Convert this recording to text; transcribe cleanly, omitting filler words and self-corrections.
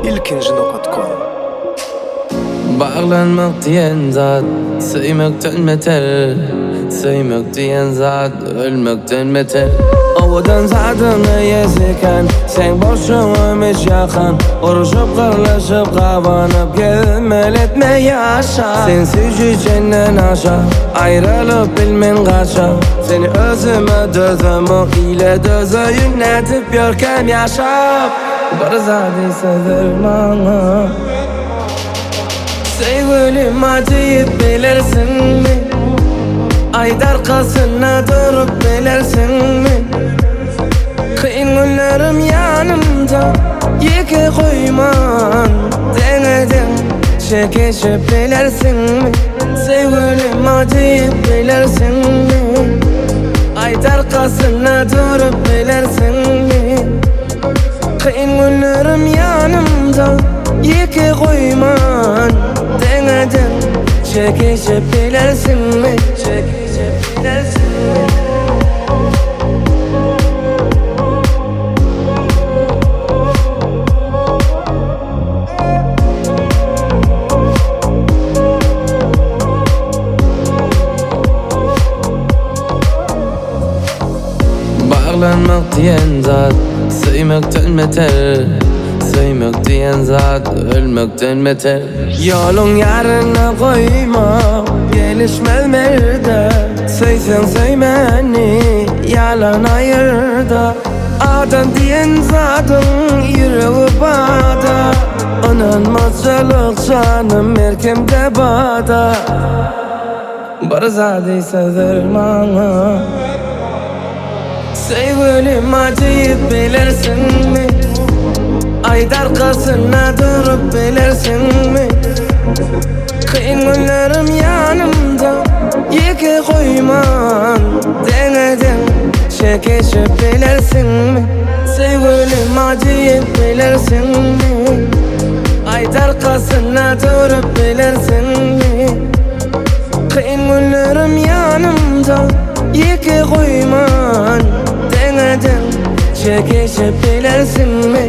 Ilkinji nokat kom. Baglanmak diýen zat söýmekden beter Söýmek diýen zat ölmekden beter Owadan zadyň eýesi kän Seň bolşuňa hiç ýakan Uruşyp gyrlyşyp gabanyp Gezmeli etme ýaşa Sen süýji çenden aşa Aýralyp bilmen gaça Seni özüme dözemok ile dözeýin Nädip ýörkäm ýaşap Bir zady söz maňa Söýgülim diýip bilersiňmi Aýt arkasynda durup bilersiňmi Kyn günlerim ýanymda Ýeke goýman Deňe-deň çekişip bilersiňmi Söýgülim diýip bilersiňmi Aýt arkasynda durup bilersiňmi Kyn günlerim ýanymda Ýeke goýman Deňe-deň çekişip bilersiňmi Çekişip bilersiňmi Baglanmak diýen zat söýmekden beter Söýmek diýen zat ölmekden beter Ýoluň ýaryna goýma gelişmez merde Söýseň söý meni ýalan aýyrda Adam diýen zadyň ýüregi bada Ynanmazçylyk janym erkimde bada Bir zady söz maňa Söýgülim diýip bilersiňmi Aýt arkasynda durup bilersiňmi Kyn günlerim ýanymda Ýeke goýman Deňe-deň çekişip bilersiňmi Söýgülim diýip bilersiňmi Aýt arkasynda durup bilersiňmi Kyn günlerim ýanymda Ýeke goýman Deňe-deň çekişip bilersiňmi?